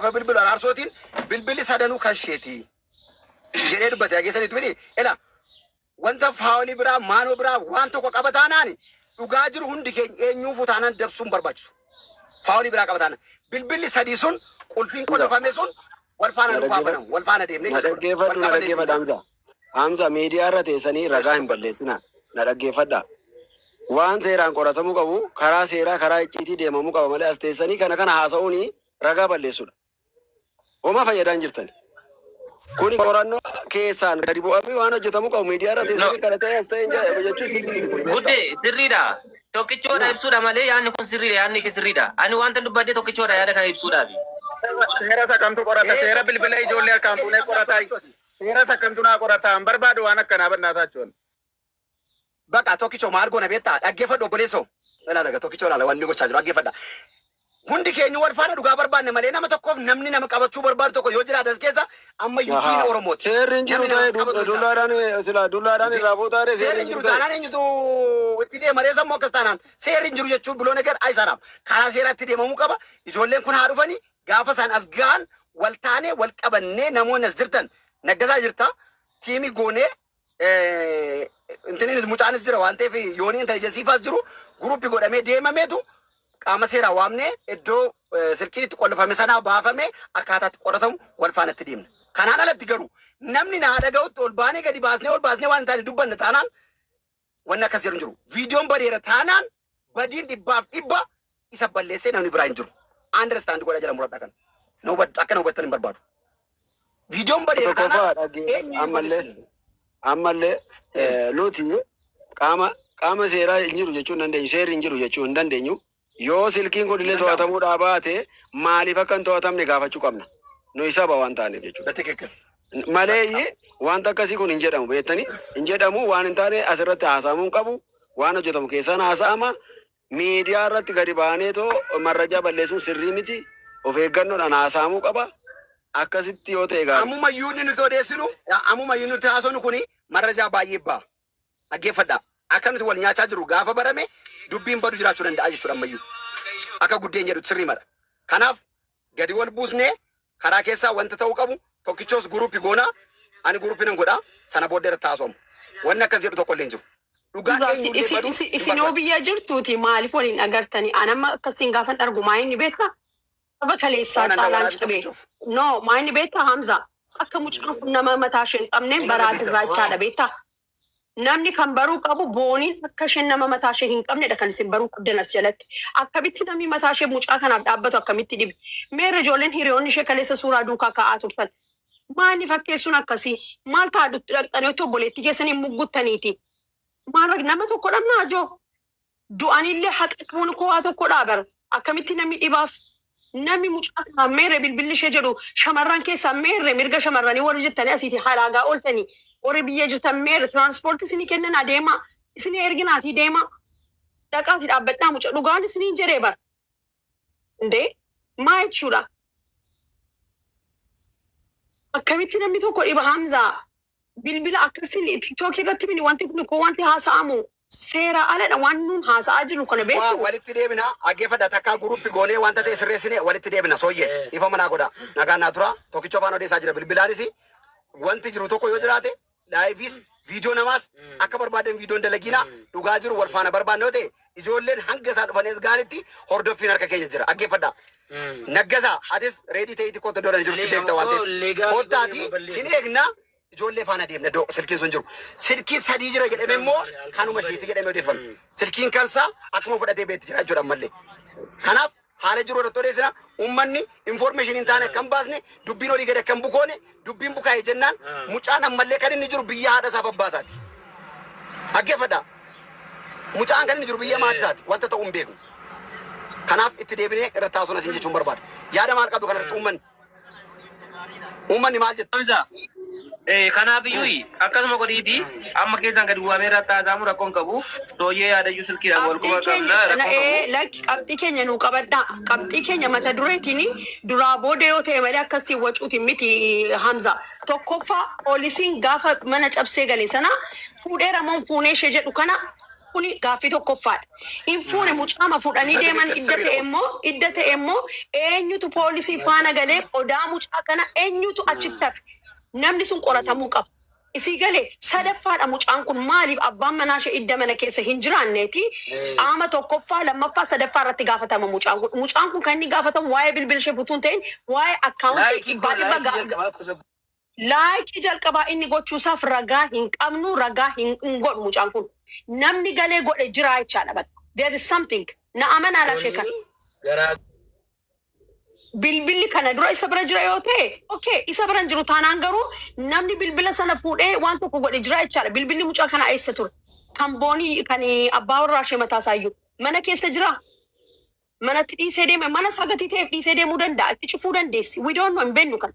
Gaafa bilbilu araarsootiin bilbilli sadanuu kan isheeti jedhee dubbate dhageessaniitu miti. Ela wanta faawolii biraa maanoo biraa waan tokko qaba taanaan dhugaa jiru hundi keenya eenyuufuu taanaan dabsuun barbaachisu. Faawolii biraa qaba taanaan bilbilli sadii sun qulfiin Hamza, qollofame sun wal faana na nuuf haa dhaggeeffadhu. banamu wal faana deemnee Na jechuudha. Wal dhaggeeffadhu, na qabannee dhaggeeffadhu deemnee. Hamza. Hamza miidiyaa irra teessanii ragaa hin Dubbadhu. balleessinaa. Na dhaggeeffadha. Waan seeraan qoratamuu qabu karaa seeraa karaa icciitii deemamuu qaba malee as teessanii kana kana haasa'uun ragaa balleessudha. Homaa fayyadaa hin jirtan. Kuni qorannoo keessaan gadi bu'amee waan hojjetamuu qabu miidiyaa irra No, teessanii kana ta'e as ta'e hin jechuun sirrii miti kun beektaa. Guddee sirriidha. Tokkichoodha Na. ibsuudha malee yaadni kun sirriidha yaadni kee sirriidha. Ani wanta dubbadhe tokkichoodha yaada kana ibsuudhaafi. Seera isa kamtu qorata? Ee Seera tokkichooti bilbila ijoollee qorannoo harkaan keenya fuunee qabna qorataa? tokkichooti. Seera isa kamtu naa qorata? Hin barbaadu waan akkanaa bannaataa jechuun. Baqa tokkicho maal goona beektaa dhaggeeffadhu obboleessoo. Ilaala tokkicho ilaala wanni gochaa jiru dhaggeeffadha. Hundi keenya wal faana dhugaa barbaanne malee nama tokkoof namni nama qabachuu barbaadu tokko yoo jiraate as keessa ammayyuu diina Ahaa. Oromooti. Seerri hin jiru Namni nama ta'e qabatu yoo jiraate. dullaadhaan sila dullaadhaan irraa fuutaare Seerri seerri hin hin jiru jiru ta'e. taanaan eenyutu itti deema ree sammuu akkas taanaan seerri hin jiru jechuun biloo negar ayisaraam karaa seeraatti deemamuu qaba. Ijoolleen kun haa dhufanii gaafa isaan as gahan wal taanee wal qabannee namoonni as jirtan naggasaa jirta tiimii goonee intiniinis mucaanis jira waan ta'eef yoonii intelligensii faas jiru guruuppi godhamee deemameetu qaama seeraa waamnee iddoo silkiin itti qollofame sanaa baafamee akkaataatti qoratamu wal faana itti deemna. Kanaan alatti garuu namni naa dhaga'utti ol baanee gadi baasnee ol baasnee waan hin taane dubbanna taanaan wanni akkas jedhu hin jiru. Viidiyoon badeera taanaan badiin dhibbaaf dhibba isa balleessee namni biraa hin jiru. Understand godha jala muradha kana. Na hubadhu akka na hubattan hin barbaadu. Viidiyoon badeera taanaan Tokkoffaa dhaggeeffadhu eenyuyyuu ammallee balleessuu hin danda'u. ammallee nuti qaama qaama seeraa hin jiru jechuu hin dandeenyu seerri hin jiru jechuu hin dandeenyu yoo silkiin kun Hin illee danda'amu. to'atamuu dhaabaate maaliif akka hin to'atamne gaafachuu qabna nuyi saba waan taaneef jechuudha. በትክክል Malee wanta akkasii kun hin jedhamu beektanii hin jedhamu waan hin taane asirratti haasa'amuu hin qabu waan hojjetamu keessaan haasa'ama miidiyaa irratti gadi baanee too marrajaa balleessuun sirrii miti of eeggannoodhaan haasa'amuu qaba akkasitti yoo ta'e gaarii. Ammumayyuu inni nuti odeessinu ammumayyuu nuti haasofnu kuni marrajaa baay'ee ba'a. Dhaggeeffadha. Akka nuti wal nyaachaa jirru gaafa barame dubbiin badu jiraachuu danda'a jechuudha ammayyuu. Akka guddeen jedhutti sirrii mala. Kanaaf gadi wal buusnee karaa keessaa wanta ta'uu qabu tokkichoos guruuppi goonaa ani guruuppi nan godhaa sana booddee irratti haasomu. Wanni akkas jedhu tokko illee hin jiru. Dhugaan Dhugaa eenyullee isin baduu isin hin isin yoo barbaachisu. biyya jirtuuti maaliif waliin agartanii? An amma akkasiin gaafan argu maa inni beektaa? Saba kaleessaa Waan caalaan waraabni cabe. tokkichoof. No, maa inni beektaa Hamza? Akka mucaan kun nama mataa ishee hin qabneen baraa jirraa jechaadha beektaa? Namni kan baruu qabu booniin akka isheen nama mataa ishee hin qabnedha kan isin baruu qabdan as jalatti. Akkamitti namni mataa ishee mucaa kanaaf dhaabbatu akkamitti dhibe? Meerre ijoolleen hiriyoonni ishee kaleessa suuraa duukaa ka'aa turtan. Maali fakkeessuun akkasii? Maal ta'a dhaqxanii otoo obboleettii keessanii mugguttaniiti? Maal nama tokko dhabnaa joo? Du'anillee haqa qabuun koo waa tokkodhaa bara. Akkamitti namni dhibaaf namni mucaa kanaa meerre bilbilli ishee jedhu shamarran keessaa meerre mirga shamarranii warri jettanii asiiti halaagaa ooltanii warri biyya jirtan meerre tiraanspoortii isinii kennan adeemaa isinii erginaatii deemaa dhaqaatii dhaabbadhaa mucaa dhugaan isiniin jedhee bara. Indee maa jechuudha? Akkamitti namni tokko dhiba Hamzaa bilbila akkasiin tiktookii irratti mini wanti kun koo wanti haasa'amu seera aladha waan nuun haasa'aa jirru kana Waa beektu. walitti deebina dhaggeeffadha takkaa guruuppi goonee wanta ta'e sirreessine walitti deebina sooyyee ifa manaa godha nagaan naa tura tokkicha afaan odeessaa jira bilbilaanis wanti jiru tokko yoo jiraate laayifiis viidiyoo namaas akka barbaadan viidiyoon dalagiina dhugaa jiru wal faana barbaanne yoo ta'e ijoolleen hanga isaan dhufanis gaanitti hordoffiin harka keenya jira dhaggeeffadha. Naggasaa atis reedii ta'eeti kootta iddoo jirutti beekta waan ta'eef koottaati hin eegna ijoollee faana deemna iddoo silkiin sun jiru. Silkiin sadii jira jedhame immoo kanuma isheeti jedhamee odeeffame. Silkiin kansaa akkuma fudhatee beetti jira jechuudha ammallee. Kanaaf haala jiru irratti odeessina uummanni information hin taane akka hin baasne dubbiin olii gadi akka hin bukoone dubbiin bukaa'e jennaan mucaan ammallee kan inni jiru biyya haadha isaaf abbaa isaati. Dhaggeeffadha. Mucaan kan inni jiru biyya maatii isaati wanta ta'uu hin beeknu. Kanaaf itti deebinee irratti haasofna isin jechuun barbaada. Yaada maal qabdu kanarratti uummanni? Uummanni maal jetta? Hamza, kanaaf iyyuu akkasuma godhiiti amma keessaan gadi bu'amee irratti haasa'amu rakkoon qabu. Sooyyee yaadayyuu silkiidhaan wal Qabxii quba keenya qabna rakkoon qabu. Lakki qabxii keenya nuu qabadhaa. Qabxii keenya mata dureetiin duraa booda yoo ta'e malee akkasiin wacuutiin miti Hamza. Tokkoffaa poolisiin gaafa mana cabsee gale sana fuudheera moo hin fuunee ishee jedhu kana Kuni gaaffii tokkoffaadha. Hin fuune mucaama fuudhanii deeman idda ta'e immoo idda ta'e immoo eenyutu poolisii faana galee qodaa mucaa kana eenyutu achitti hafe? Namni sun qoratamuu qaba. Isii galee sadaffaadha, mucaan kun maaliif abbaan manaa ishee idda mana keessa hin jiraanneeti qaama tokkoffaa, lammaffaa, sadaffaa irratti gaafatama mucaan kun. Mucaan kun kan inni gaafatamu waa'ee bilbila ishee butuu hin ta'in, waa'ee akkaawuntii Like dhibbaa dhibba like jalqabaa kuusa. Like jalqabaa inni gochuusaaf ragaa hin qabnu, ragaa hin godhu mucaan kun. Namni galee godhe jira jechaadha bakka. There is something. Na amanaa lashee kana. Garaa Bilbilli kana dura isa bira jira yoo ta'e, okay, isa bira hin jiru taanaan garuu namni bilbila sana fuudhee waan tokko godhe jira jechaadha. Bilbilli mucaa kanaa eessa ture? Kan Boonii, kan abbaa warraa ishee mataa isaayyuu. Mana keessa jira. Manatti dhiisee deeme, mana isaa gatii ta'eef dhiisee deemuu danda'a. Itti cufuu dandeessi. We don't know, hin beeknu kan.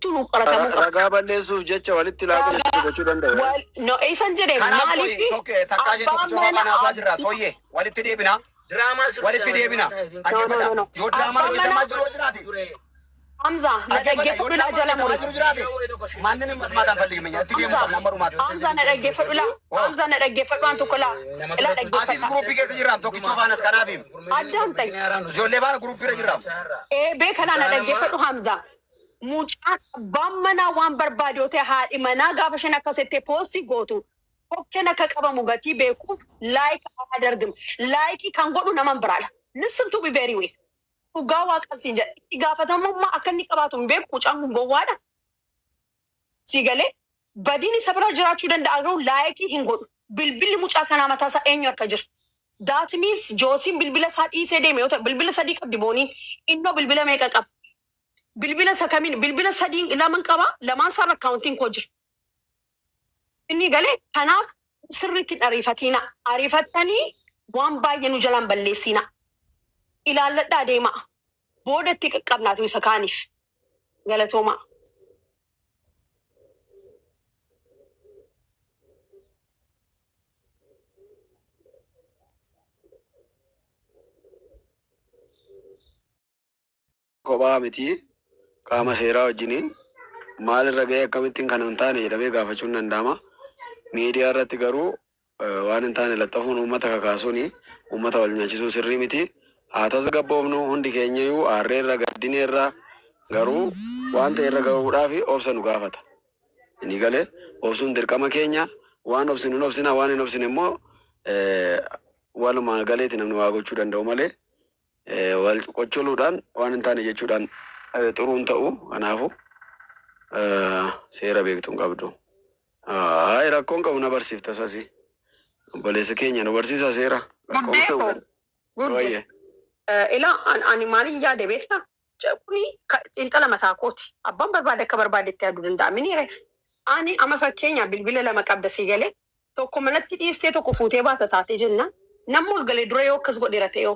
Tunu qoratamuu qaba. Ragaa balleessuuf jecha walitti laaquu jecha gochuu danda'u. Well, no, eessan jedhee Kanaaf maaliif qoyi tokko takkaa ishee abbaan tokkichuma mana afaan haasaa jirra. Sooyyee, walitti deebina. Diraamaa sirrii. Walitti deebina. Dhaggeeffadha. No, no, no. Yoo diraamaan Abbaan hojjetamaa mana jiru yoo jiraate. Hamza, na Dhaggeeffadha. Yoo dhaggeeffadhu laa diraamaan jala hojjetamaa muri. jiru jiraate. Maannin masmaataan falligime itti deemuu qabna amma dhumaatti. Hamza, na dhaggeeffadhu laa. Hamza, na dhaggeeffadhu waan tokko laa. Laa Asis dhaggeeffadha. Guruppii keessa jirraam tokkichoo faanas kanaaf him. Addaan ta'e. Ijoollee faana guruppii irra jirraam. Ee, beekanaa na dhaggeeffadhu, Hamza. Mucaan abbaan manaa waan barbaade yoo ta'e, haadhi manaa gaafa isheen akkas jettee post gootu kokkeen akka qabamu gatii beekuuf like adargim. Like kan godhu naman biraadha. Listen to me very well. Dhugaa Waaqa siin jedha. Itti gaafatamummaa akka inni qabaatu hin beeku, mucaan kun gowwaadha. Si galee badiin isa bira jiraachuu danda'a, garuu like hin godhu. Bilbilli mucaa kanaa mataa isaa eenyu harka jira? That means Joosiin bilbila isaa dhiisee deeme yoo ta'e, bilbila sadii qabdi Booniin. Innoo bilbila meeqa qaba? Bilbila isa kamiin? Bilbila sadii laman qaba, lamaan isaa akkaawuntiin koo jira. Inni galee kanaaf sirriitti hin ariifatiina. Ariifattanii waan baay'ee nu jalaan balleessina. Ilaalladhaa deemaa. Booda itti qaqqabnaatu isa kaaniif. Galatoomaa. Kophaa miti, qaama seeraa wajjiniin maalirra ga'ee akkamittiin kan hin taane jedhamee gaafachuun danda'ama. Miidiyaa irratti garuu waan hin taane laxxafuun, uummata kakaasuun, uummata wal nyaachisuun sirrii miti. Haa tasgabboofnu, hundi keenyayyuu aarreerra gaddineerra, garuu waan ta'e irra gahuudhaaf obsa nu gaafata. Inni galee obsuun dirqama keenya. Waan obsinu hin obsina, waan hin obsine immoo walumaa galeeti namni waa gochuu danda'u malee wal qocholuudhaan waan hin taane jechuudhaan xuruun ta'u. Kanaafu seera beektu hin qabdu. Hayi, rakkoon qabu, na barsiifta sasi. Obboleessa keenya nu barsiisa seera. Rakkoon Guddee qabu. koo. Guddee. Wayye. Ilaa, ani maalin yaade beektaa? Kuni xiinxala mataa kooti. Abbaan barbaade akka barbaadetti yaaduu danda'a. Miniire. Ani amma fakkeenya bilbila lama qabda, sii galee tokko manatti dhiistee tokko fuutee baata taatee jenna. Namni ol galee dura yoo akkas godheera ta'e yoo.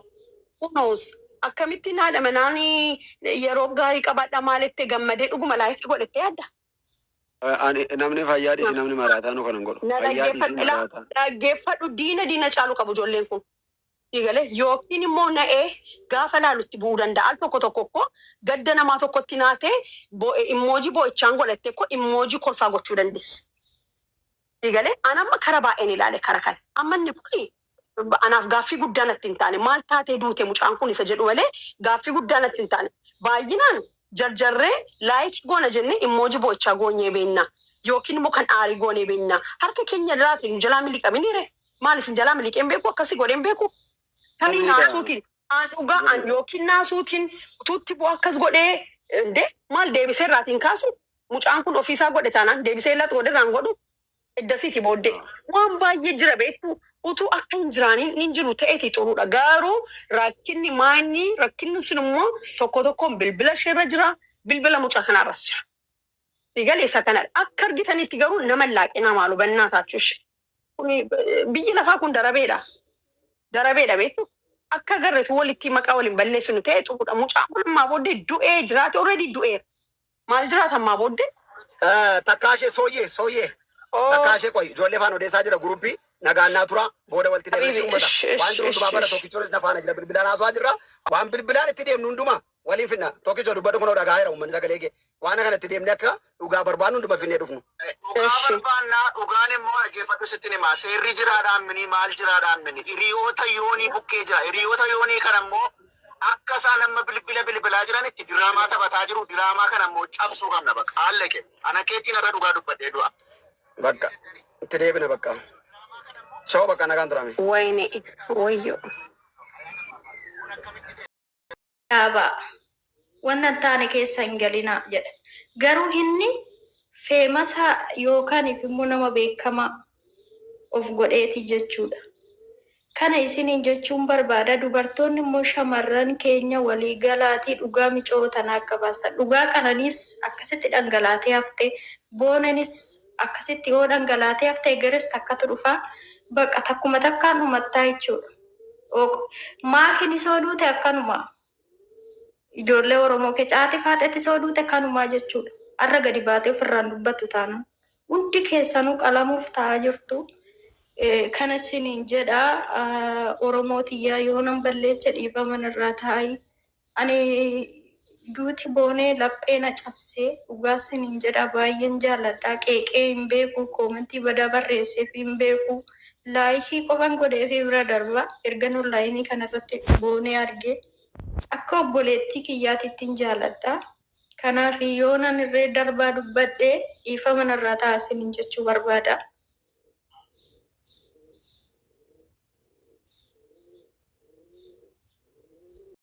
Who knows? Akkamittiin haadha manaanii yeroo gaarii qabaadha maalitti gammadee dhuguma like godhettee yaadda? Ani namni fayyaa dhiisi, namni maraataa nu kanan godhu. Na Fayyaa dhiisi dhaggeeffadhu ilaa, maraataa. dhaggeeffadhu, diina diina caalu qabu ijoolleen kun. Eegalee yookiin immoo na'ee gaafa laalutti bu'uu danda'a. Al tokko tokko ko gadda namaa tokkotti naatee emoji boo'ichaan godhattee ko emoji kolfaa gochuu dandeessi. Eegalee an amma kara baay'een ilaale kara kana. Amma inni kuni anaaf gaaffii guddaa natti hin taane. Maal taatee duute mucaan kun isa jedhu malee gaaffii guddaa natti hin taane. Baay'inaan jarjarree like goona jennee emoji boo'ichaa goonyee beenna. Yookiin immoo kan aarii goonee beenna. Harka keenya irraatiin nu jalaa miliqaminiire. Maal isin jalaa miliqeen beeku, akkasii godheen beeku. Tarii Sirriidha. naasuutiin aan dhugaa an yookiin naasuutiin utuutti bu'aa akkas godhee inde maal deebisee irraatiin kaasu, mucaan kun ofiisaa godhe taanaan deebisee laxu godhe irraan godhu iddasiiti booddee. Waan baay'ee jira beektu, utuu akka hin jiraaniin hin jiru ta'eeti xuruudha. Garuu rakkinni maanyi rakkinni sun immoo tokko tokkoon bilbila isheerra jira, bilbila mucaa kanaarras jira. Dhigalee isa kanadha. Akka argitanitti garuu nama hin laaqinaa, maal hubannaa taachuush. Kuni biyyi lafaa kun darabeedha. Darabeedha beektu. Akka agarreetu walitti maqaa waliin balleessinu ta'e xuruudha. Mucaan kun ammaa booddee du'ee jiraate, already du'eera. Maal jiraata ammaa booddee? Takkaashee, sooyyee, sooyyee. Takkaashee, qoy, ijoollee faana odeessaa jira guruppii nagaannaa tura, booda walitti deemnee si Habibi, uummata. ish, Waan ish, jiru ish, hundumaa bara ish. tokkichoonis na faana jira, bilbilaan haasawaa jirra. Waan bilbilaan itti deemnu hundumaa waliin finna. Tokkichoo, dubbadhu, kunoo dhagaa jira uummanni sagalee kee. Waan kana itti deemnee akka dhugaa barbaadnu hunduma finnee dhufnu. Dhugaa Eshi. barbaannaa, dhugaan immoo dhaggeeffadhu sitti himaa. Seerri jiraadhaan mini, maal jiraadhaan mini, hiriyoota yoonii bukkee jira. Hiriyoota yoonii kana immoo akka isaan amma bilbila bilbilaa jiranitti diraamaa taphataa jiru. Diraamaa kana immoo cabsuu qabna bakka haalleqe. Ana keetiin irra dhugaa dubbadhee du'a. Bakka itti deebina bakka. Shawaa bakka nagaan turame. Wayne wayyo. Dhaabaa. Wanta hin taane keessa hin galinaa jedha. Garuu inni famous yookaan immoo nama beekamaa of godheeti jechuudha. Kana isiniin jechuun barbaada. Dubartoonni immoo shamarran keenya walii galaatii dhugaa micoo tanaa akka baastan. Dhugaa qananiis akkasitti dhangalaatee haftee, boonanis akkasitti yoo dhangalaatee haftee gares takkatu dhufaa. Bakka takkuma takkaan dhumattaa jechuudha. Maakiin isoo duute akkanuma. Ijoollee Oromoo kecaatii faaxetti isoo duute kanumaa jechuudha. Har'a gadi baatee ofirraan dubbattu taanaan. Hundi keessanuu qalamuuf taa'aa jirtu. Kana isiniin jedha, Oromoo tiyyaa, yoo nan balleesse dhiifaman irraa taa'i. Ani duuti boonee laphee na cabsee, dhugaa isiniin jedha, baay'een jaalladha. Qeeqee hin beeku, comment badaa barreesseef hin beeku. Like qofan godheefii bira darba. Erga online kanarratti boonee argee akka obboleettii kiyyaatittiin jaalladha. Kanaaf yoo nan irree darbaa dubbadhee dhiifama narraa ta'a isiniin jechuu barbaada.